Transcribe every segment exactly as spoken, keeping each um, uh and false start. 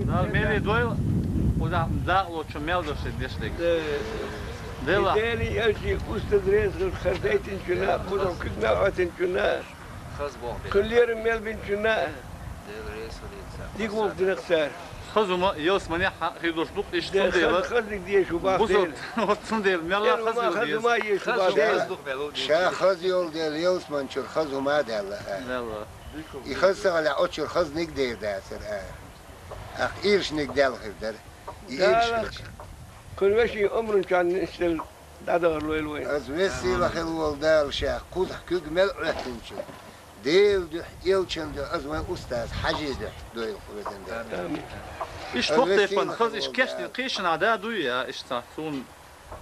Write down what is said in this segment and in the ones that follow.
Дала мел дойла, кхузахь дакъалоцу мел доши дешдерг. Дела. Дели элчи устаз реза хазайтинчунна, кхузахь куьг мел Ӏоттинчунна, кхин лерам мел бинчунна, дика гӀуллакх динарг цара. Хаза хӀума ялсаманехь хир долуш ду-кх иштта, цундела хазаниг дезаш ву бах Дела. Вот цундела мелла хаза хӀума езаш ву бах Дела. Ша хаза йолу дела, ялсамани чуьра хаза хӀума а даьлла. И хаза ца хилахь, оцу чуьра хазаниг а дер дацара. ТӀаккха иршниг даьлла хир дара. И ирш хилча, кхуьнан вешин омран чоьнна иштта дӀадахар лойла вайн. Аса весела хила волу Дала ша кхузахь куьг мел Ӏоьттинчу, Делан дуьхьа, элчан дуьхьа, аса вайн устаз Хьаьжин дуьхьа дойла кху везан Дела. Амин. Иштта хӀокху тайпана хаза иштта кечдина кхечанхьа да дуй я, иштта цхьа суна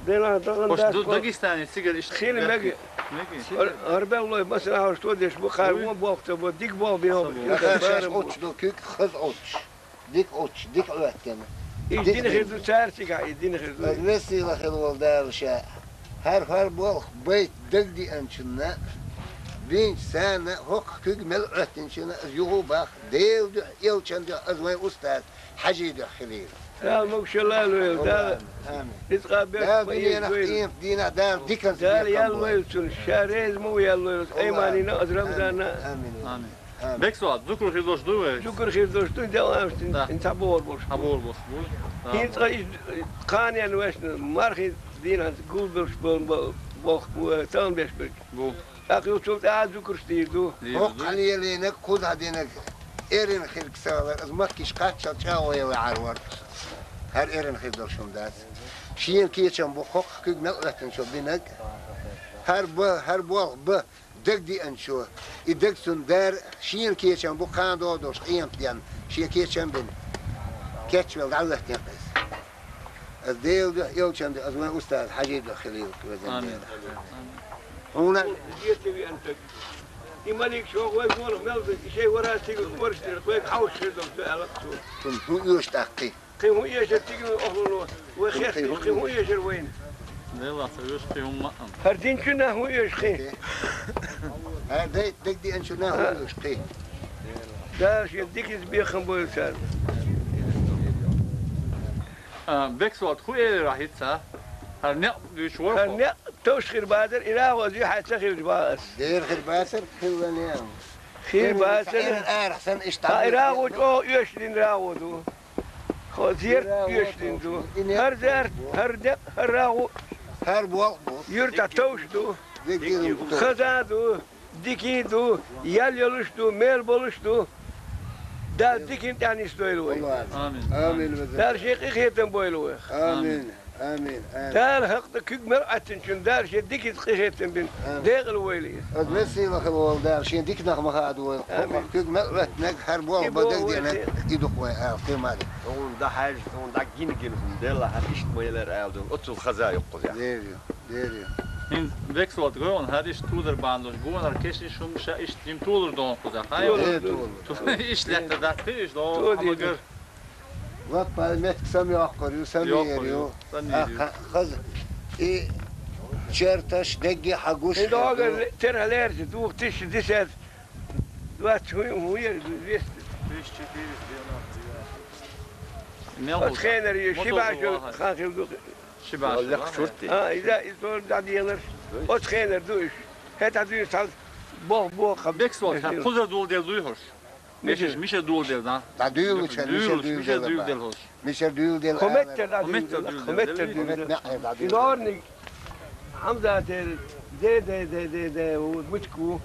Делахь дахана дац. Дагестане цигара иштта хила мега. Мега. ХӀара беллой масала хьовш тодеш бу, кхара вон болх ца бу, дика болх бен хьо. Ша оццуш ду куьг хаза оццуш. Дика оццуш, дика Ӏоьттина. И дина хир ду цара цигахь, и дина хир ду. Аса весела хила волу Дала ша. ХӀара, хӀара болх байта дагадеанчунна, бинчу царна, хӀокху куьг мел Ӏоьттинчунна аса юха а бах, Делан дуьхьа, элчан дуьхьа, аса вайн устаз Хьаьжин дуьхьа хилийла. Дала могушалла а лойла, Дала рицкъа беш ма еза вайна. Къемат дийнахь Дала диканца Дала ял лойла цунна, ша реза ма ву ял лойла, Айманина а, аса Рамзанна а. Амин. Бексолат, зукар хир долуш дуй вай? Зукар хир долуш дуй, Дела амстина, хӀинца схьабогӀур болуш. СхьабогӀур болуш бу. ХӀинца цкъа иштта кханенна вешна, мархин дийнахь гулбеллаш болу бо-, болх бу, тахана беш берг. Бу. ТӀаккха юха цул тӀаьхьа зукарш дийр ду. ХӀокху хьалелийнарг, кхузахь динарг, эрна хирг ца хилар, аса Маккиш кхаччалц чӀагӀо ян ваьхьар вара. ХӀара эрна хир долуш хӀума дац. Шена кечам бу, хӀокху куьг мел Ӏоьттинчо бинарг. ХӀара бан, хӀара болх бан дагадеанчо, и даг цунна дара, шена кечам бу, кхана догӀу долуш къемат денна, шен кечам бина. Кечвелла дӀа а латтина иза. Аса Делан дуьхьа, элчан дуьхьа, аса вайн устаз Хьаьжин дуьхьа хилийла, везан Дела. Хьуна. И малик чохь вай гонах мел ду, и шайн вара цига хӀорш дира, вайга хьовсуш хир долу ду аьлла цо. Цунна хӀун оьшу тӀаккха? Кхин хӀун эшар цига охлуно? Вай хехкаш, кхин хӀун эшар вайна? Делахь ца оьшу кхин хӀумма а. ХӀара динчунна хӀун оьшу кхин? ХӀара дайта дагадеанчунна хӀун оьшу кхин? Дала шен дикица бехам бойла царна. А, Бексолат, хӀун элира хьуна хӀинца? ХӀара некъ дуьйцуш вара хьо? ХӀара некъ товш хир бацара, и рагӀу аса юьхьа ца хилча бах ас. Дера хир бацара, хилла неан. Хир бацара. Ара, ара, сан иштта. А, и рагӀу чӀогӀа оьшуш дина рагӀу ду. Хо зерт оьшуш дина ду. ХӀара зерт, хӀара некъ, хӀара рагӀу. ХӀара болх бу. Юьртахь товш ду. Хаза ду. Дикий ду, ял йолуш ду, мел болуш ду. Дала дикин тӀаьхьа нисдойла вай. Амин. Амин, везан. Дала шен къинхетам бойла вайх. Амин. Амин. Амин. Дала хӀакъ ду куьг мел Ӏоьттинчунна, Дала шен дикица къинхетам бина. Амин. Декъала войла иза. Аса весела хила волу Дала шен диканах ма хаду вай. Амин. Куьг мел Ӏоьттинарг, хӀара болх бан дагадеанарг, и ду-кх вай ала, кхин ма ду. Тхуна дӀа хьаьжча, тхуна дӀа гина-гина хӀума делла, хӀара иштта ма елира ала ду, оццул хаза ю-кх кхузахь. Дера ю. Дера ю. ХӀинца Бексолат гой ван, хӀара иштта тодар бан долуш, гонах кешнаш хӀума ша иштта жима толур ду кхузахь, хай? Толур ду. Иштта лаьтта дац кхин иштта, хьо хьамагар. Лаппа метка сам йоккхур ю, сам йер ю. Сам йер ю. Хаза. И черташ дегги хьан гуш. И догар терхьа лерза, двух тысячи десять, двадцать хӀун, хӀун яр, двести. Тысяча четыреста девяносто девять. Оцу хенара ю, ши бӀе шо хан хилла ду. Ши бӀе шо. Лекха шуртий. А, иза, иза дӀаденарш. Оцу хенара ду уьш. ХӀетахь дуьйна цхьа бох, бох. Бексолат, хьан кхузара доладелла дуй хӀорш? Миша, Миша доладелла, да? ДӀадуьйлучу, Миша дуьйладелла хӀорш. Миша дуьйладелла. Кхо меттара дӀадуьйладелла. Кхо меттара дуьйладелла. Изорниг Хьамзатера де, де, де, де, де, ву муьтка ву.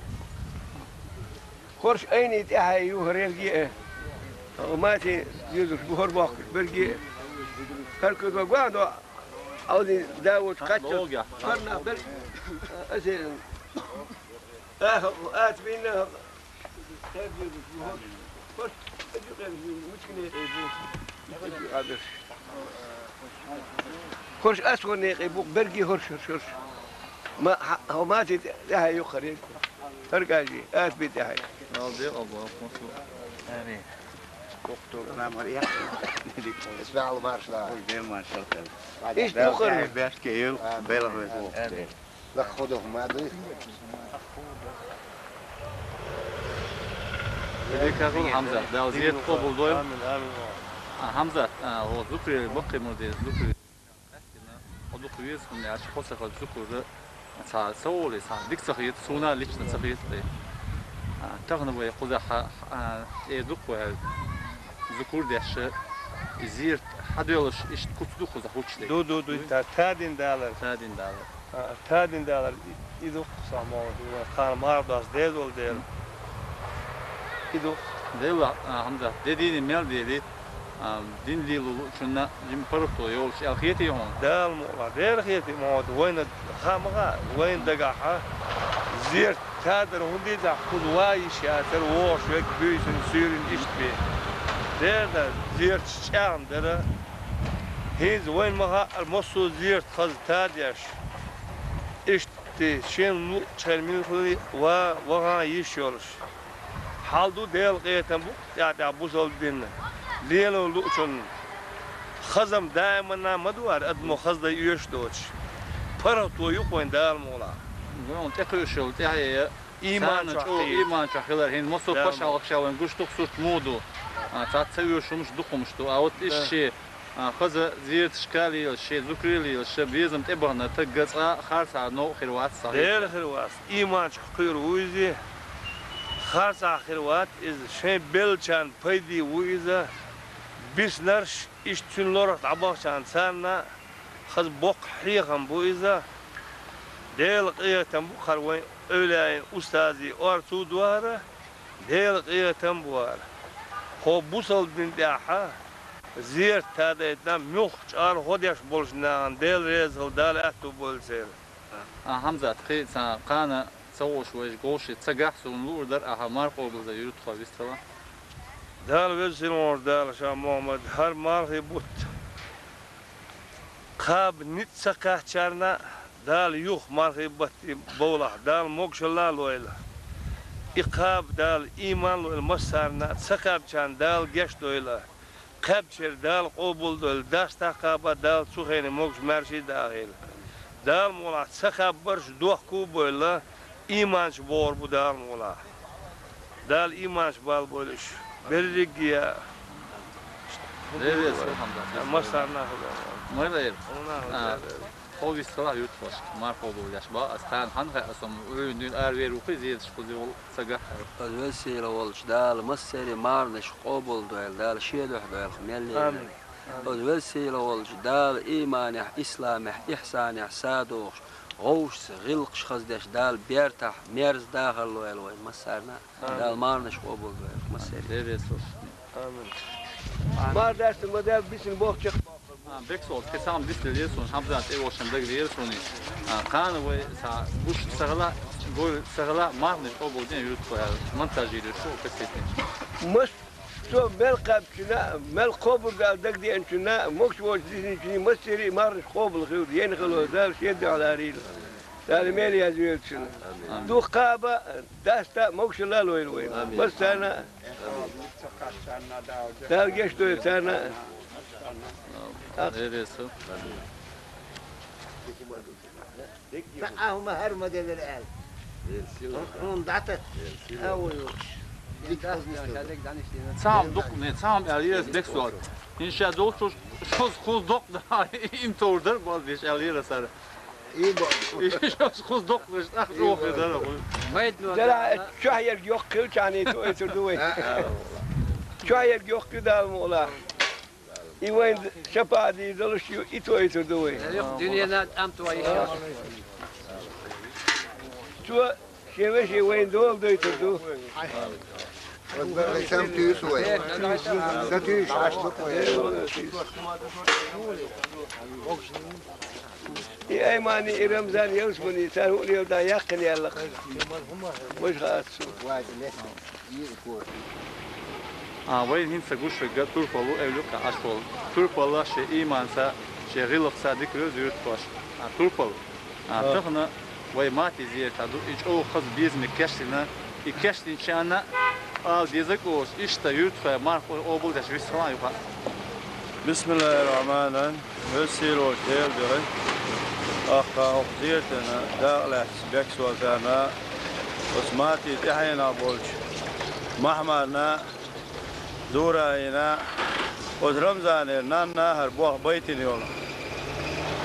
ХӀорш айни тӀаьхьа ю хӀара ерриге а. Мати дезуш бу хӀара бохкуш берриге а. ХӀара куьйга гуьгӀу до, Ӏовдин да волчу кхаччалц. Карнах бер, асе, а, ат бинна, хӀара дезуш бу хӀорш. ХӀорш, а, дукха муьтка некъий бу. ХӀорш асхо некъий бу, берриге хӀорш, хӀорш, хӀорш. Ма, хьо, хьо мати тӀе, тӀаьхьа ю хӀара ерриге. ХӀара кажи, ас би тӀаьхьа. Алла декъал боху, массо. Амин. Кокто к нам гӀар яхь. Исмаил маршалла. Ой, бел маршалла. Иштта ду хӀара. Бешке ю, бел хӀоьту. Амин. Лакха худо ма дуй. Дика хуьлда, Хьамзат, Дала зерат къобал дойла. Амин, амин. А, Хьамзат, а, хӀо зуькарера баккхий мурдаш, зуькарера къаьстина, хӀо дукха веза хӀума яц, хӀо ца хилча зуькар цхьа ца волий, цхьа дика ца хета, суна лично ца хета тхе. А, тахан вай кхузахь, а, э, дукха вай зуькар деш, и зерат хьадоьллуш, иштта куц ду кхузахь хӀуттуш дерг? Ду, ду, ду, та-, тадин далар. Тадин далар. А, тадин далар, и, и ду-кх, Самол, и вай кхана марха доссадаь дола дела. И ду-кх. Дела, а, Хьамзат, де дийна мел дели, а, дин лело луучунна жима паргӀато йолуш аьлла хетий хьуна? Дала мукъалахь, дера хетий, ма хӀода вайна хаа ма хаьа, вайна дагахь зерат тадар хӀунда деза, кхуза ван йиш яцара, вогӀуш верг буьйсанна, суьйранна иштта бен. Дера дан, зераташ чӀагӀна дара. ХӀинца вайна ма хаьара массо а зерат хаза тадеш. Иштта шен луъучу хенахь мила хили ван, вахан йиш йолуш. Хьал ду, Делан къинхетам бу тӀаьхь-тӀаьхьа бусалба дин лело луучунна. Хазам даиманна ма ду хӀара, адамо хаза дан оьшуш доцуш. ПаргӀато ю-кх вайна, Дала мукъалахь. Вайна тӀекхуьуш йолу тӀаьхье ийман царна чӀогӀа хьо-, ийман чохь хилар. ХӀинца массо а пачхьалкхашкахь вайна гуш ду-кх сурт муха ду. А, цхьацца ца оьшу хӀумнаш ду-кх хӀумнаш ду. А вот иза шен, а, хаза зераташка лелаш, шен зуькаре лелаш, шен безам тӀебахана стаг цкъа а харцахьара новкъа хир вац, схьахетарг. Дера хир вац. Ийман чохь кхуьур ву иза. Харцахьа хир вац иза. Шайн беллачарна пайде ву иза. Биснарш, иштта цуьнан лорах дӀабахчарна царна хаза боккха хьехам бу иза. Делан къинхетам бу хӀара вайн эвлаяийн, устазийн орцо ду хӀара, Делан къинхетам бу хӀара. ХӀо бусалба дин тӀехь зерат тадайтина, муьлххачу арахьа хӀо деш болчу нахана Дела реза хила, Дала аьтто бойла церан. А, Хьамзат, кхин а цхьа кхана ца хууш вайша гӀовши ца гахь, суна луур дара ахьа марха къобалдан юьртахой вистхила. Дала веза сийлахь волчу Дала, ша Мухьаммад, хӀара мархий бутт кхаба ницкъ ца кхаьччарна, Дала юха мархий батте бовлахь, Дала могушалла а лойла. И кхаба Дала ийман а лойла массарна, ца кхаьбчарна Дала гечдойла. Кхаьбчеран Дала къобалдойла, дастахь кхаба Дала цу хенахь могуш-маьрша а дахийла. Дала мукъалахь ца кхаббарш дохко а бойла, ийманчу богӀур бу Дала мукъалахь. Дала ийманчу балбойла уьш. Берриге а. Дерриг а, алхьамдулиллахӀ. Массарна а хуьлда. Майра эр. Хьо вистхилахь юьртахошка, марха къобалдеш боху ас. Тхьайна хьанна хаьа ас хӀума, уьйрана дуьйна аравер ву-кх и зераташ кхуза волу ца гахь. Аса веза сийлахь волчу Дала массеран марханаш къобалдойла, Дала шен дуьхьа дойла-кх мел лелийна. Амин. Аса веза сийлахь волчу Дала ийманехь, исламехь, ихьсанехь садоьгӀуш, гӀовшашца гӀиллакхаш хаза деш Дала бертахь мерза дахар лойла вайн массарна. Амин. Дала марханаш къобалдойла массеран. Дерриг а. Амин. Марха даьстина ма даьлла, бисина бохчех. А, Бексолт, кхин цхьа хӀума дицделира суна, Хьамзат тӀе вошан дагадеира суна. А, кхана вай цхьа гуш ца хилахь, гой ца хилахь, марханаш къобалдина юьртахой, монтажируьйтуш ву кассетанаш. Мас-, со мел кхаьбчунна, мел кхобург аьлла дагадеанчунна, могуш воцу дисинчунна массеран а марханаш къобал хир, ена хилла Дала шен дуьхьа ларийла. Дала мел язвеллачунна. Амин. Дукха кхаба, даста а могушалла а лойла вайна. Амин. Массарна а. Дала гечдойла царна а. Дерриг а. Цхьа а хӀума хӀара ма делира аьлла. Хьуна дӀататта. А, вуй, вуй. Цхьа хӀума дукха, не, цхьа хӀума аьлла еза Бексолта. ХӀинца ша долчуьра шозза кхузза доккха дан, им товр дара бозу деш аьлла еза хӀара. И бо. И шозза кхузза доккха, тӀаккха чӀогӀа хир дара хуьлу. Дара, чохь ерг йоккха хилчахьана и тоуьйтур ду вай. Чохь ерг йоккха ю Дала мукъалахь. И вайн шапаӀат дийр долуш ю, и тоуьйтур ду вай. Дуьненан тӀам тоуьйтур. Цо шен вешин вайна дола дойтур ду. Сан туьйсу вай. Сан туьйсу Ӏаш ду вай. И Аймани, и Рамзан ялсмани, цара хӀуъа леладан яьккхина яьлла-кх. Вайша хаьа цу. А, вайна хӀинца гуш верг турпал ву, эвлукъа Ӏаш волу. Турпала шен ийманца, шен гӀиллакхца дика вевза юьртахоша. А, турпал. А, тахана вай Мати зерат ду, и чӀогӀа хаза безаме кечдина, и кечдинчарна а ала дезарг а олуш, иштта юьртахой марха къобалдеш вистхилахь юха. Бисмиллахир-рахманир-рахим. Веза сийлахь волчу Дела дуьхьа. Ахка хӀокху зератана дакъа лаьцна Бексолтана, оцу Мати тӀаьхьенах болчу Махьмадна, Зурайна, Оцу Рамзанера нанна хӀара болх байтина йолу.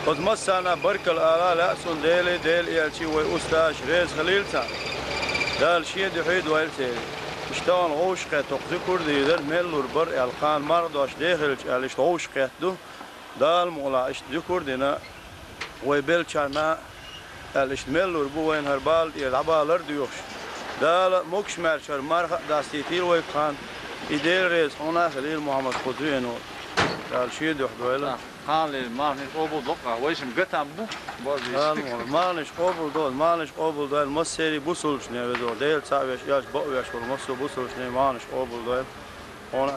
Оцу массарна баркалла ала лаьа суна Деле, Делан элчане, вай устазаша реза хилийла царна. Дала шен дуьхьа дойла церан. Иштта тахана вовшахкхетта хӀокху зуькар дийзира, мел лур бара аьлла, кхана марха дош дехилча аьлла, иштта вовшахкхетта ду. Дала мукъ лахь, иштта зуькар дина, вай беллачарна аьлла, иштта мел лур бу вайна хӀара бала тӀера дӀабалар а доьхуш. Дала могуш-маьрша хӀара марха а дастийтийла вай кхана. И Дела реза хьуна а хилийла, Мухьаммад, кху зуьйно. Дала шен дуьхьа дойла. Хьале, марханаш къобалдоккху, вайшимма гатам бу. Божий. Амин. Марханаш къобалдойла, марханаш къобалдойла, массерий бусулбанашна везо. Дела цхьаъ веш, элча бакъвеш волу массо а бусулбанашна марханаш къобалдойла. Хьуна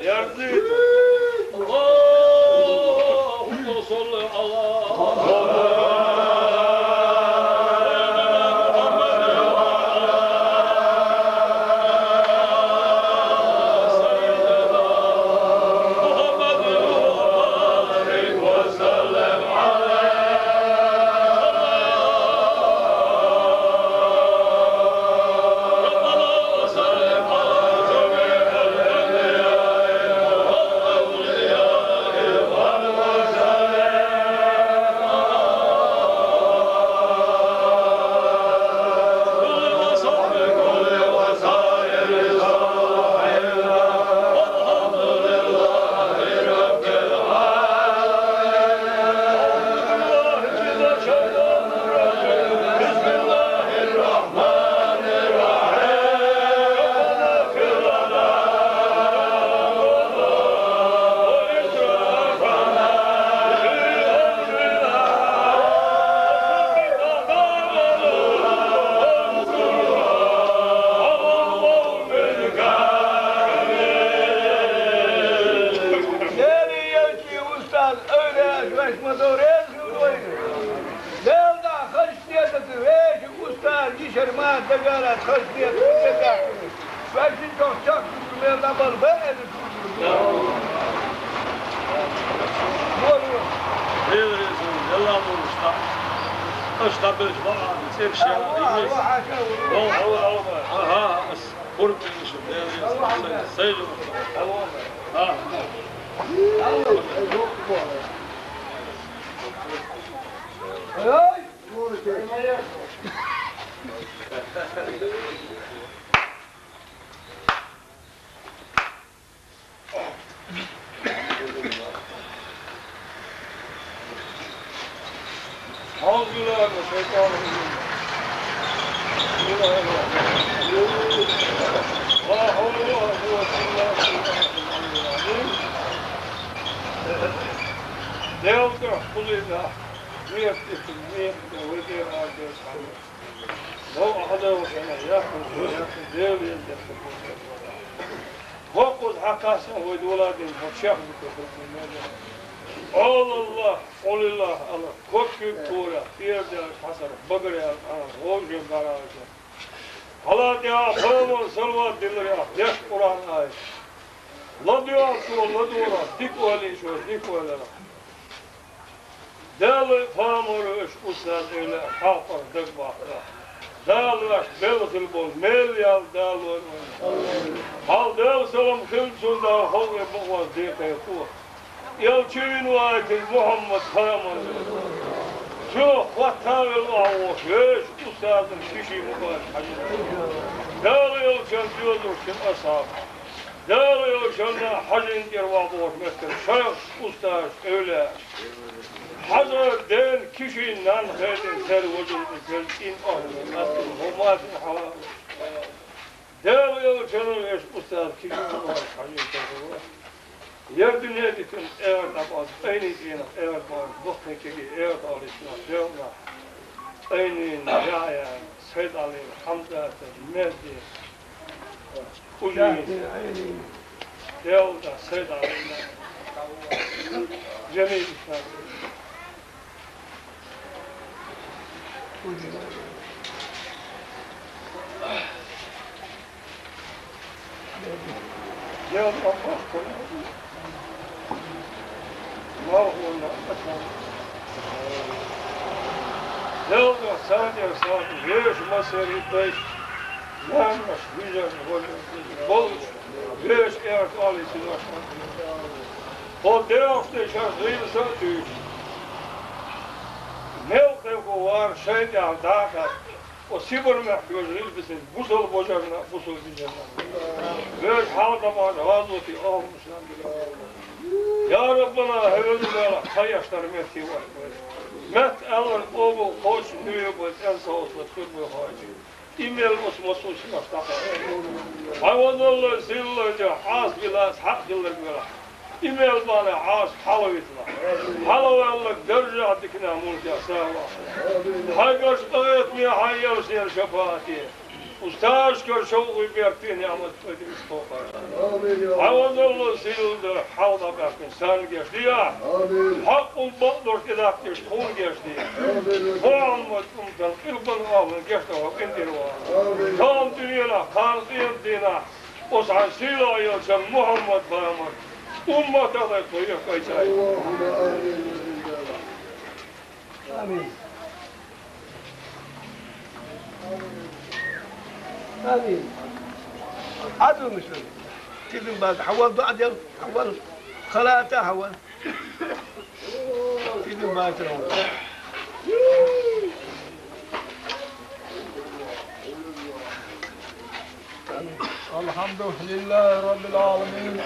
Yardım et. Allahümme salli ala Muhammed ve ala Seyyidina Muhammed ve barik ve sellem aleyh. Nereye ki ustaz öyle yaklaşma doğru yazıyor. Lelda hışniyeti ve ustaz yişerma degara hışniyeti degara. Ve şimdi çok çok güzel de bal be. Doğru. Yalla bu usta. Usta bir bana bir şey. Aha. Kurtulmuşum. Sayın. Ha. أعوذ بالله من الشيطان الرجيم. بسم الله الرحمن الرحيم. لا حول ولا قوة إلا بالله العلي العظيم. Deus, قل الله. Niyet ettim, niyet ettim. Ve diye ağacı sandım. Лав Ӏалайхи ва саллам, я Хьусайн, я Хьусайн, Дела елла. Хьо кхуза хьакхассина вай доладина, хьо чехка хургдина мел. Ӏолаллахь, Ӏулиллахь ала, коккиг кора, тӀера даьлча хьасар, багара яьлча, ана, вовшийн гаража. Хьала тӀехьа пайхамар салават дилларах, деш Къуръан аят. ЛадоагӀа цо, ладора, дика ойла йича, дика ойла. Даьла пайхамар веш устаз эвлаъ хьалкъара дагабаккха. Дала ваьш белла хила болу мел ял Дала вайна. Хьал Дала салам хилла цунна Дала ховгӀе бакъваз декхайо. Элча вина вайтина Мухьаммад пайхамар. Цо хӀотта велла охьавогӀуш веш устазан шиши мукъаш хьажина. Дала элчан доьзалш шина асхьабаш. Дала йолчунна хьажин тӀера вахь бохуш меттиг шайх устазаш, эвлаьаш. Хьажа ден кишин нанна хетин сер вожун и гел ин охьа аттун хӀуматин хьала. Дала йолчунна веш устаз кишин охьа хьажин тера. Ер дуьне дитин эр тапас, айни тӀена эр бан, бухтин киги эр талисна, делна. Айнин, Яхьян, Сайд Алин, Хьамзатин, Мехди. Ужин. Делда, Сайд Алина. Жамил Ислам. Делда, Делда, Садир, Садир. Веш масери тайш. Нанаш, вижаш, болуш. Веш кӀерта олий синош. Хьо дерахь тӀе шаьш гӀийла са а туьйсу. Мел кхайкхо вара шайн тӀехь дакъа. О Сибар мехь вежа гӀийла бисина, бусал божарна, бусал бижарна. Веш хьалдаман гӀазоти охьамушна. Я Раббана, хьевеза Дала, хьан яштар метте вахь. Метта аьллар къобал кхочу нуьйбай, цӀен совсла, цуьрбай хойчи. И мел оцу массо а шинах тӀакхаьчна. Хьан вазалла, сийлалла, Ӏаса вилас хьакъ хилларг велахь. И мел бана Ӏаса хьалавитла. Хьалаваьлларг даржехь диканехь мунтех сагӀа вахь. Хьайгаш къахетаме, хьан элчанера шапаӀате. Устазкара шовкъе бертин ниӀмат пайда иш тохар. Амин, я Аллах. Хьавазалла сийлда хьалда баьккхина санна гечдехьа. Амин. Хьакъ бакъдолаш тӀедаккхаш тхуна гечдехьа. Амин. Мухьаммад умматан къилбан ахӀлан гечдехьа къинтӀера ваха. Амин. Кхана дуьненахь, кхана къематдийнахь, оцу хьан сийлахь йолчу Мухьаммад-пайхамар умматах лай тхо юьхь кхайкхай. Аллахумма амин. Амин. Амин. Ӏадамаш, тидам бац, хьавал, дуӀа дел, хьавал, халата хьавал. Тидам бац, хьавал. Амин. Алхьамдулиллахи Раббил Ӏаламин.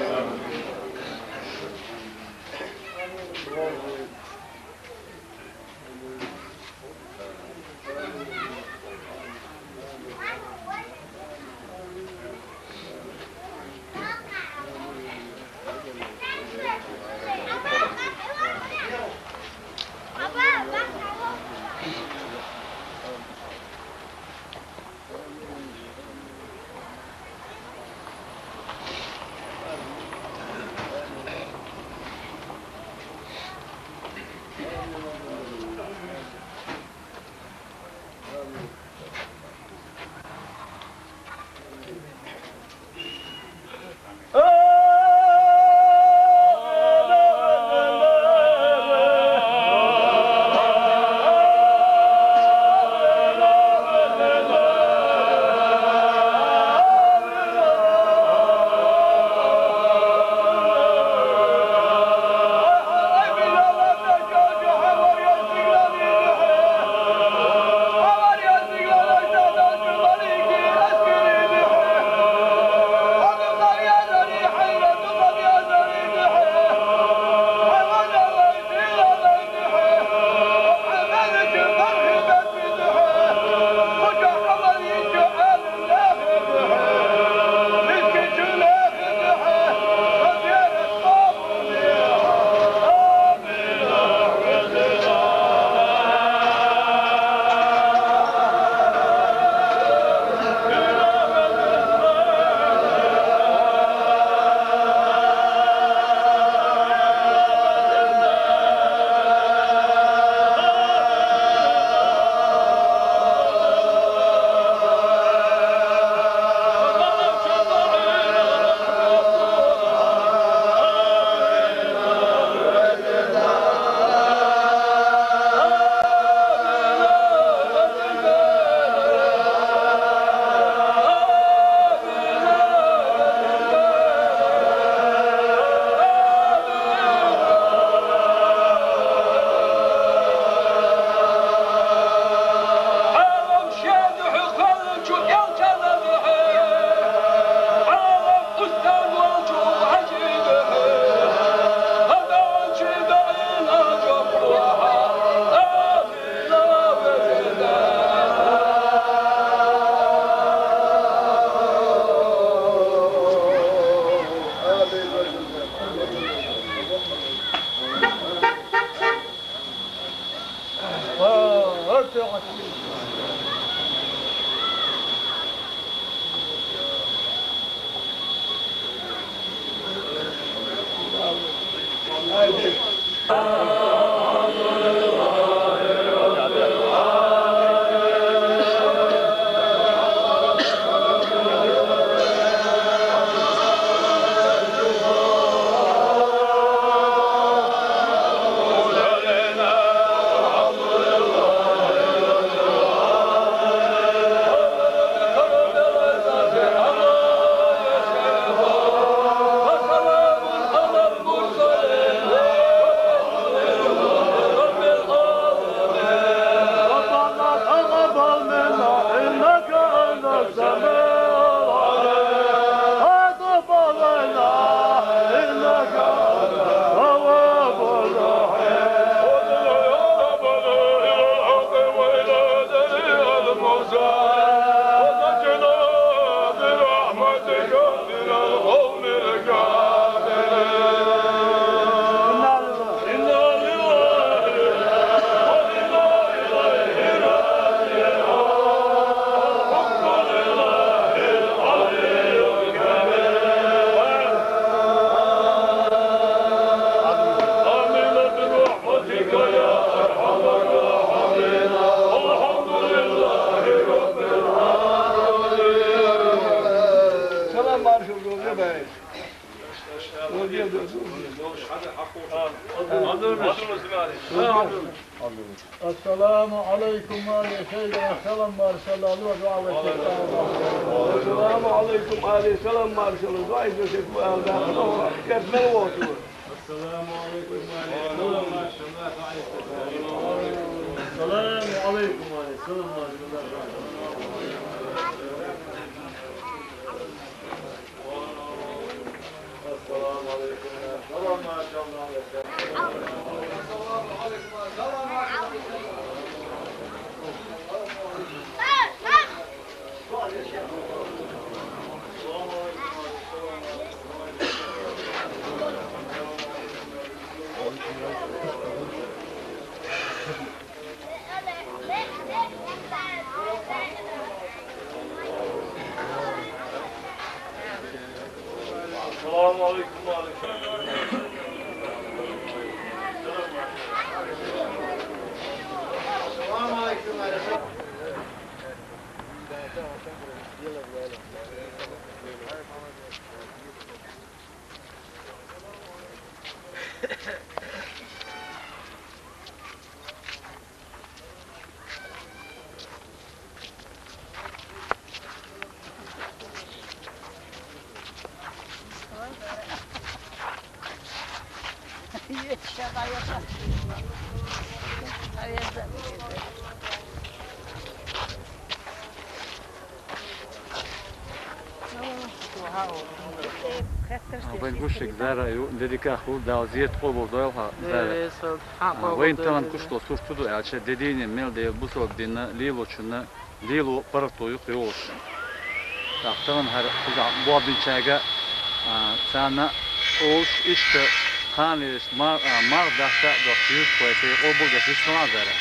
Маршал, Роза бай. Роза, Роза. Ассаламу алейкум, ва алейкум салам, маршалла, дуа ва салам. Ассаламу алейкум, ва алейкум салам, маршалла, дуа ва салам. Кесмел воту. Ассаламу алейкум, ва алейкум салам, маршалла, дуа ва салам. Ассаламу алейкум, ва алейкум салам, маршалла. السلام عليكم وعليكم السلام. السلام عليكم. Вайн гушиг дара ю, дедиках хул, Дала зиярт къобал дойл хьа, дара. Вайн таман кушло суртуду, аьлча дедийни мел де бусалба динна лилочунна лило паргӀато юкъ йолуш. ТӀаккха тахана хӀара кхуза бобинчаьрга, а, царна олуш иштта кхана лелаш мар-, а, марха датта а доцуш юьртахойте къобалдеш висмала дара.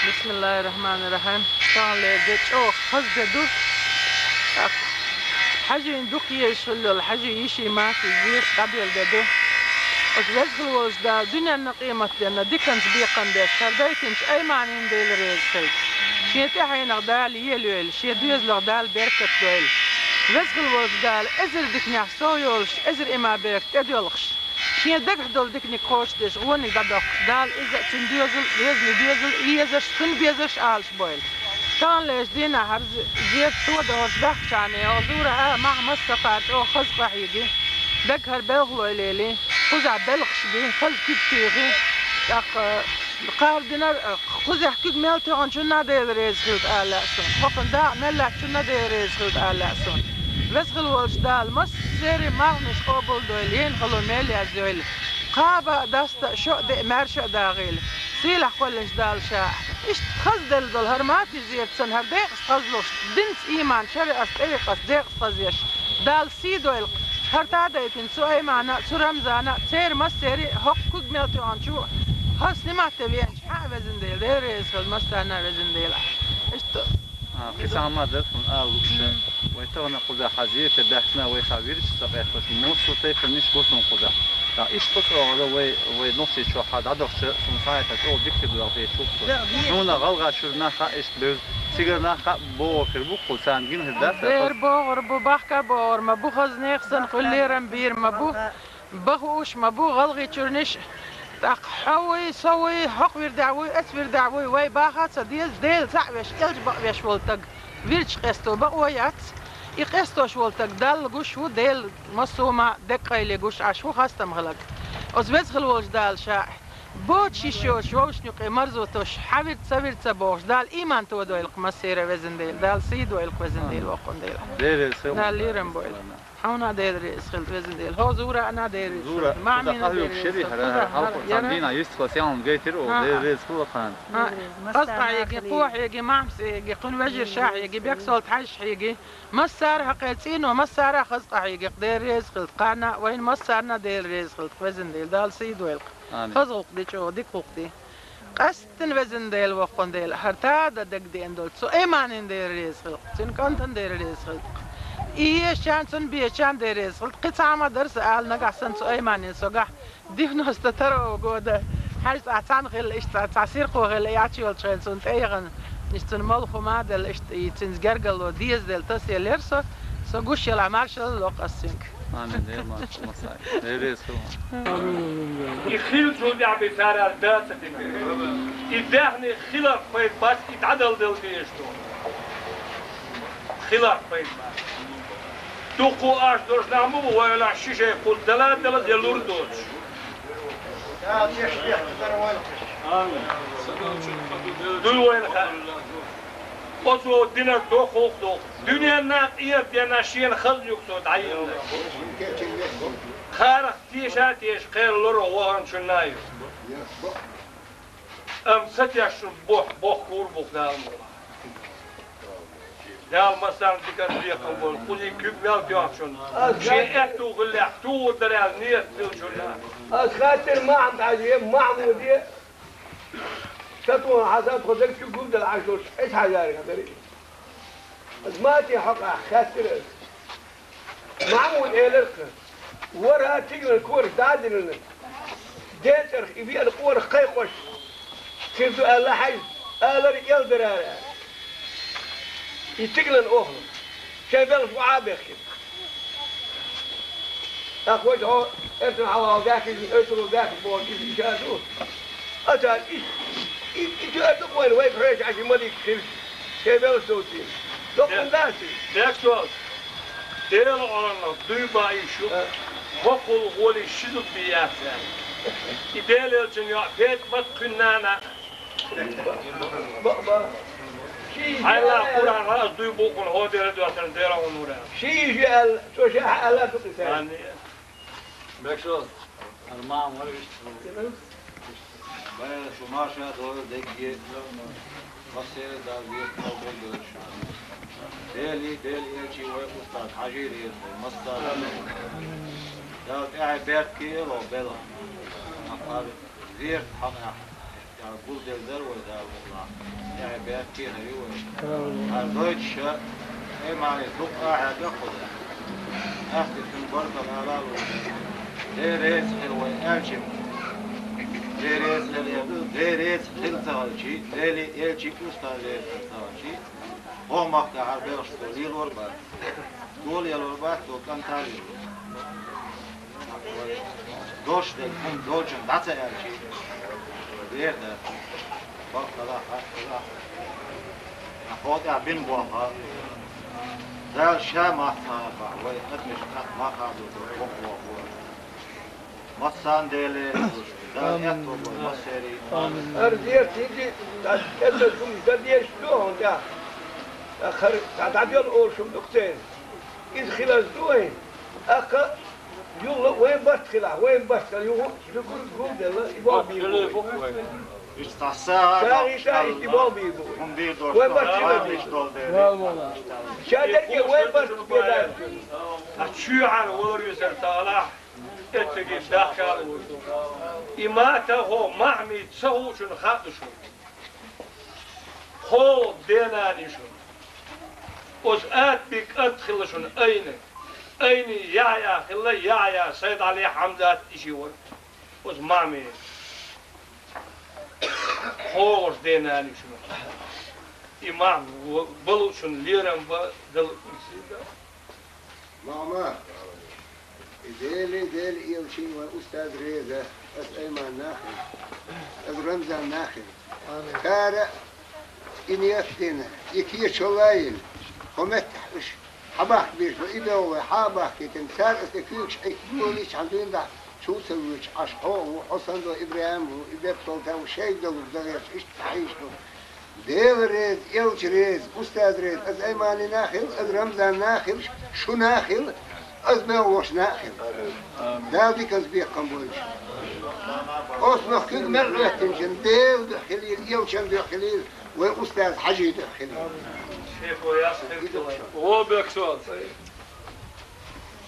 Бисмиллахир-рахманир-рахим. Тахана лерде чӀогӀа хаза де ду. ТӀаккха хьажийна дукха езаш хилла йолу, хьажий йиший, мафий, зераш къабел де ду. Оцу веза хила волчу Дала дуьненна къематденна диканца бекхам беш, хӀара дайтинчу Айманина Дела реза хилла. Шен тӀаьхьенах Дала елайойла, шен доьзалах Дала беркат дойла. Веза хила волчу Дала эзар диканехь сов йолуш, эзар иман беркат тӀедоьлхуш, шен дагахь долу диканиг кхочушдеш, вониг дӀадоккхуш, Дала иза а, цуьнан доьзал а, везачу доьзал а, езарш, цунна безарш а Ӏалаш бойла. Тахана лерчу дийнахь хӀара зе-, зерат тодан хӀорш баьхкичхьана, хьо зура а, махьа массакхара чӀогӀа хаза къахьеги, дагахь хӀара белхалой лели, кхузахь белхаш би, хаза куьг туьйхи, тӀаккха кхардинарг, кхузахь куьг мел тоьхначунна а Дела реза хилла ала лаьа суна. ХӀокхунна дакъа мел лаьцначунна а Дела реза хилла ала лаьа суна. Веза хила волчу Дала массеран а марханаш къобалдойла, ена хало мел яздойла. Кхаба а, даста а, шо а, деа, маьрша а дагӀийла. Сийлахь кхоьллинчу Дала Ша а. Иштта хазделла долу хӀара мафий зерат санна, хӀара декъаста хазлуш, динца, ийман, шариатца, тӀерикъатца декъаста хазъеш, Дала сий дойла. ХӀара тадайтина цу Аймана а, цу Рамзана а, церан массеран а, хӀокху куьг мел тоьхначу, хӀара снимат де веанчу хьан а, везан Дела, Дела реза хила массарна а, везан Дела. Иштта. А, кхин цхьа хӀума дара суна ала лууш. Мм. Вай тахана кхузахь хьан зерате баьхкина вай хьан вирдаш ца къехкаш, массо а тайпанаш го суна кхузахь. Ткъа иштта оцу агӀора вай, вай Нохчийчохь хьан дӀадахча, суна схьаэцна чӀогӀа дика хир ду аьлла хеташ ву-кх со. Суна гӀалгӀашна хаа иштта бевза, цигарна хаа богӀур хир бу-кх кху, царна гина хир дац. Бер богӀур бу, бахка богӀур ма бу, хаза нехан санна кхуьллерам бийр ма бу. Бан хууш ма бу гӀалгӀайчуьрниш, тӀаккха хьо вуй, со вуй, хӀокху вирдехь вуй, оцу вирдехь вуй, вай баха а ца деза, Дела цхьаъ веш, элча бакъвеш волу таг вирдаш къесто бакъо яц. И къестош волу таг Далла гуш ву, Дела массо а ма деккъайле гуш Ӏаш ву хастам хиларг. Оцу веза хила волчу Дала Ша а, боцуш йиш йоцуш вовшашна юкъе марзо тосуш, хьан вирд, сан вирд ца бохуш, Дала ийман тодойла-кх массеран а, везан Дела, Дала сий дойла-кх, везан Дела, воккхун Дела. Дала лерам бойла. Хьуна а Дела реза хилла, везан Дела. ХӀо зура а Дела реза хилла. Мамина а Дела реза хилла. Кхузахь хьалха цхьана дийнахь йистхила сехьлан гайтира оха, Дела реза хилла кхана. Къаза къахьеги, кхо хьеги, махмас хьеги, кхуьнан вежарша хьеги, бексолт хьаьжаш хьеги. Массара а хьакхе цӀийно, массара а хаза къахьеги, Дела реза хилла. Кхана а вайна массарна а Дела реза хилла, везан Дела. Дала сий дойла-кх. Хаза гӀуллакх де чӀогӀа, дика гӀуллакх де. Къаьсттина, везан Дела, воккхун Дела, хӀара тада дагадеана долу цу Айманина Дела реза хилла-кх, цуьнан кӀантана Дела реза хилла-кх. И ешачарна, цунна бечарна Дела реза хилла-кх. Кхин цхьа хӀума дара сан ала, нагахь санна цу Айманина согахь девяносто второго года хьаьжцӀахь цхьаьна хилла, иштта цхьа, цхьа сирхо хилла, и Ӏачу йолчу хенахь цунна тӀеяхана, иштта цунна молха хӀума а делла, иштта и цуьнца гергарло дезаделла тасаеллера со. Гуш елахь, маршалла ло-кх ас цуьнга. Амин, Дела маршалла лойла. Дела реза хуьлда. И хилла цул тӀаьхьа бен цара дацар дина. И даьхни хиларх пайда бац, и дӀадала дала дезаш ду. Хиларх пайда бац. Дуккха а аш долуш нах ма бу вай, валахь, ши шай кхузза дала а далаза я лур доцуш. Дуй вайна хаьа. Оцо динарг доху, хӀокху доху. Дуьненна а, къематденна а шена хазна ю-кх цо дӀайиллина. Кхарах теша а теша кхел лорах ваханчунна а ю. Амма сатешна бохь, бохкур бу-кх Дала мукъ лахь. Дала массарна диканца бекхам бойла, кхузий куьг мел тоьхначунна. Шен аьтту хиллехь, тухур дара аьлла, нийят хиллачунна. Ас хаьттира Махьмад-Хьаьже, Махьмуде, Сатуан Хьасан, тхо дерг чу гулделла Ӏаш долуш, Ӏиса-Хьаьжаьрга дара иза. Аса Мати хьокъехь хаьттира аса. Махьмуда элира-кх: «ВорхӀ тигалан кораш дӀа а диллина, ден цӀарах и веана къонах кхайкхош хир ду аьлла хьажа, алар а эл дара», — аьлла. И тигалан охьа шайн белхаш гӀо а бехкина. ТӀаккха важа хьо эртана хьалха даьхкина, оьшуро даьхкина бохург иза иша ду. Аса и, и, и тоьар ду-кх вайна, вайга хьоьжуш Ӏаш и малик хилча, шайн белхаш совцийна. Доккхун дац иза. Декъ долуш, Делан Къуръанах дуй бан йиш ю, хӀокхул гӀоле ши зуда бен яц аьлла. И Делан элчан йоӀ Петамат, кхуьнан нана. Бакъ, бакъ. Хьайла Къуръан ас дуй бу хьуна, хӀо дера доьттина дера хьуна вура. Ши йиша аьлла, цо ша хьа аьлла ду кхин. Мекшо, арман вара вист. Бай, шу маша дойла дегге. Массеран Дала веза къобал дойла шу. Дели, Дели элчи вай устаз Хьажи реза вай, массара. Дала тӀаьхье беркате ло бела. Ахар верт хьакъехь. Дала гулделла дара вай, Дала мукъалахь. ТӀаьхье беркате хир ю вай. Амин. Хьара дойтуша, ай, мани дукха ахьа даккху дац. Ахти цуьнан баркалла ала а лур дара. Дела реза хила вай аьлча. Дела реза хила, Дела реза хила ца хилча, Дели элчи устаз реза хила ца хилча, хӀокху махкахь хьара белхаш цо лелор бац. Цо лелор бац, цо кӀанта а лелор. Дош дерг хӀума долчун дӀа ца аьлча, вер дац. Баккъала, хаттала. Хьо тӀехь бина боху. Дала ша мах ца бахь, вай адамашка мах а ду, воккха воккха. Массарна Деле, Дала аьтто бойла массерий. Амин. Хьара зерат хӀинца а, тӀе ца хӀума дан дезаш ду хьуна тӀехь. ТӀаккха хӀара дӀа, дӀадела олуш хӀума ду-кх церан. Иза хилаза ду вайн. ТӀаккха юхала вайн барт хилахь, вайн барт хила юха, юха гулделла, и болх бийр бу вай. Иштта сагӀа, сагӀа, иштта болх бийр бу вай. ХӀума бийр дош, вайн барт хила бийр. Ша дерриге вайн барт бен дац. Ткъа чоьхьара валар висар ца хилахь, эццигахь дахкал ву. И мата хӀо Махьмид ца хуучунна хаьа ду шуна. Кхо денани шуна. Оцу Атбин кӀант хилла шуна Айна. Айни Яхьъя хилла, Яхьъя Сайд-Ӏали, Хьамзат иши вара. Оцу Махьмид. КхоалгӀачу денани шуна. И Махьмад балучун лерам бан дала. Мама, и Дели, Дели элчи вайн устаз реза, ас Айман нахин, ас Рамзан нахин. Амин. Кара и нефтина, и кечалла йина, хӀо меттахь уьш хьабахка беш бу, и бевлла хьа а бахкийтина, цара аса куьйгаш Ӏиттадолийчхьана дуьйна дахь, чу ца вуьйчу Ӏаш хьо а ву, хьо санна долу ИбрахӀим а ву, и бепсолта а ву, шайга далург дан гӀерташ, иштта хьийзаш ду. Дела реза, элча реза, устаз реза, аса Айманина а хила, аса Рамзанна а хила, шуна а хила, аса мел волчунна а хила. Дала диканца бекхам бойла. Оцунах куьг мел Ӏоьттинчун Делан дуьхьа хилийла, элчан дуьхьа хилийла, вайн устаз Хьажин дуьхьа хилийла. О, Бексол.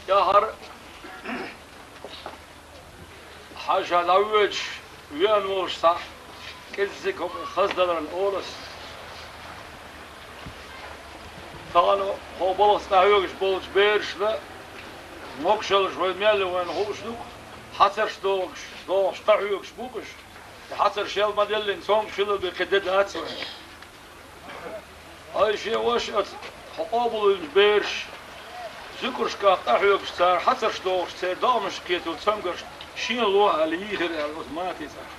Я хӀара Хьажа дӀавоьдуш, веана волуш цхьаъ кӀеззиг хӀокху хаздаларна олу ас. Тахана хӀокху балхаца дӀахьоьгуш болчу берашна могушаллаш вай мел ю вайна хууш ду-кх, хьацарш догӀуш, догӀуш дӀахьоьгуш бу-кх уьш. И хьацарш ял ма-деллина, цомгуш хилар бен кхин де дац вайна. Ай, шен ваша, аса хьо къобалвинчу бераш, Зуькаршкахь къахьоьгуш цара хьацарш дохуш, церан догӀмашка кхетар цамгаршна шена лохьа аьлла йийхира аьлла оцу Матин цӀарах.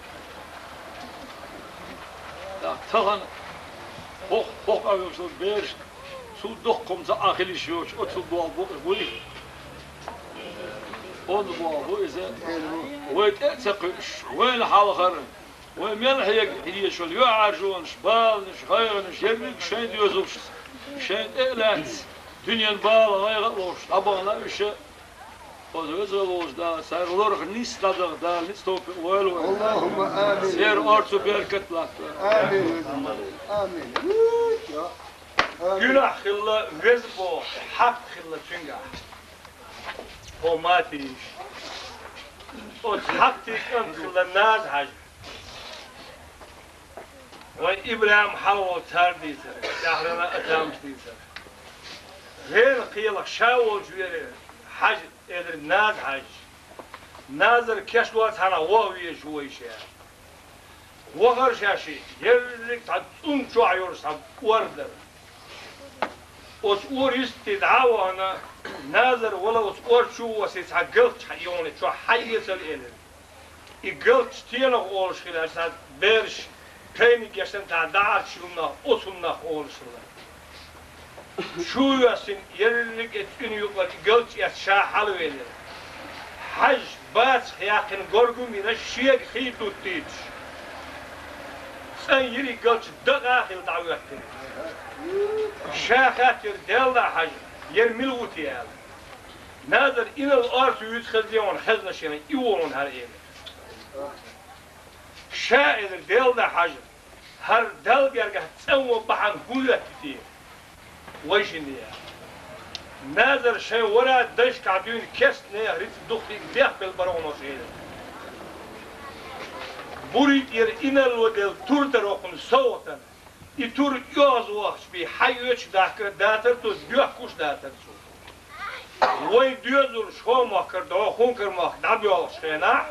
ТӀаккха тахана хӀокху, хӀокху къахьоьгуш долу бераш цул доккха хӀума цхьа а хила йиш йоцуш, оццул болх бу, буй? Онда болх бу иза. Вай тӀе а ца кхуьуш, вайна хьалхара, вай мел хьега хьийзаш йолу юьхьӀаьржонаш, баланаш, гӀайгӀанаш ерриг шайн доьзалшца, шайна тӀе а лаьцна, дуьненан бала, гӀайгӀа а лохуш, дӀабахана уьш а. Оцу веза волчу Дала царна лорах нисса дӀадаха Дала ницкъ, товфикъ лойла вайна. Аллахумма амин. Церан орцо беркат латта. Амин. Амин. Амин. Гуьнахь хилла веза боху, хьакъ хилла цуьнгахь. Хьо ма тийша. Оцу хьакътий кӀант хилла Наза-Хьаьжа. Вайн ИбрахӀим хьалха волчу цара дийцира, тӀаьхьарна а тамаш дийцира. Гена кхелах ша волчу веара Хьаьжа, элира Наза-Хьаьжа. Назар кечло цхьаьна ваха везаш ву вайша. Вахара шаьш, ерриг цхьа цӀун чохь йолуш цхьа ор дара. Оцу ора йисте дӀа а вахана, Назар вала оцу ор чу а воссий цхьа галч хьайогӀу чохь хьаэцара элира. И галч стенах олуш хилла, цхьа бераш тайниг гечдан цхьа дӀахьарчаш хӀуманах, оцу хӀуманах олуш хилла. Чу а йоьссина, ерриг и цӀуьнан юкъара и галч эцна ша хьалавелира. Хьаьжа бацах яьккхина горгум а йина, шега хий дуттуьйтуш, цӀан йира и галч, дакъа а хилла дӀахӀоьттира. Ша хаьттира: «Делла, Хьаьжа, яра мила ву те?» — аьлла. Назар инарла орца вуьйцу хезна, хьуна хезна шена, и ву хьуна хӀара, элира. Ша элира: «Делла, Хьаьжа, хӀара Далла гергахь цӀанван бахьана хӀун хӀоьттира те вайшинна?» — аьлла. Назар шайн вара дайшкахь дуьйна кестнех рицкъ духкийга бехбелла бара хьуна оцу элира. Бурий тӀера инарло делла тур дара хьуна совгӀатана. И тур оьгӀазвахча бен хьайоьцуш дахкар дацара цо, доьхкуш дацара цо. Вайн доьзалш хӀокху махкара дӀо хӀокху махка дӀабоьлхучу хенахь,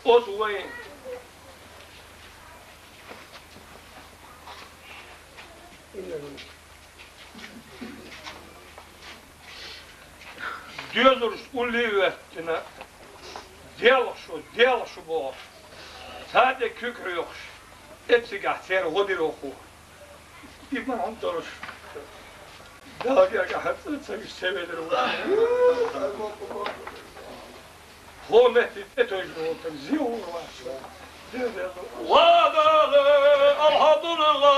оцу вайн доьзалш улле а хӀоьттина, делха шу, делха шу бохуш, царна тӀе куьг хьоькхуш, эццигахь церан гӀо дира хӀокхо. И ма хьуна долуш, Далла гергахь хӀара цӀа ца вуьйш ца велира ву. ХӀокху метте тӀетевжина волу стаг зен вур вац. Ва Дала, алхьамдулиллахӀ!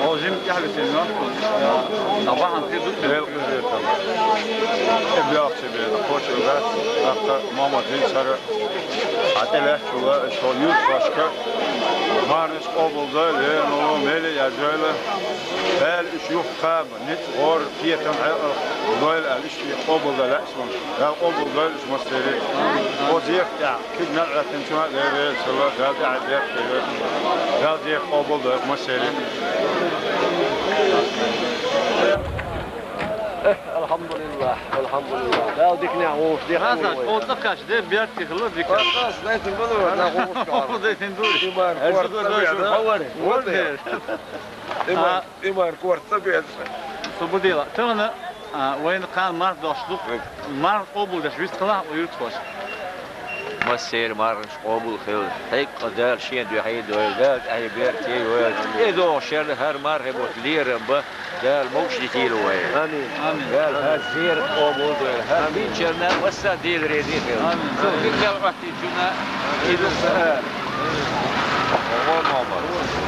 О, жим тӀехьа висина. Набахьан хир ду. Бел къизетам. Э, бяхча бел, хоча бел. Ахта мама дин чара. ХӀатӀа лехчула, шо юрт башка. Марнаш къобалдойла, лерно, мели яжойла. Бел иш юхкам. Ниц гӀор кхетам хьекъал дойла аьлла, иштта къобалдойла аьлла, Дала къобалдойла уж массерий. О зех тӀехь, кхид мел Ӏоьттинчунна а Дела реза хилва, Дала тӀехь зех хилва. Дала зех къобалдойла массерий. Алхьамдулиллах, алхьамдулиллах. Дала диканехь вовшах дехар. Хьо цӀа кхаьчча, де берд тӀехула дика. Хьо зайтин бала вара, нах вовшах. Хьо зайтин дуй. Иман корта беда. Хьо вара. Вот. Иман. А, Иман корта беда. Со бу дела. Тахана, а, вайна кхана марх дош ду. Марх къобалдеш вистхила, о юртахоша. Массерий мархаш къобал хила. Хьекъа Дала шен дуьхьа дойла, Дала тӀехь берте йойла. Э, догӀу шерна хӀара мархе бутт лерам ба, Дала могуш дитийла вай. Амин. Амин. Дала хӀара зерат къобал дойла. ХӀара динчарна масса Дела реза хила. Амин. Со дин Дала Ӏоттийчунна, и ду са. Ого, мама.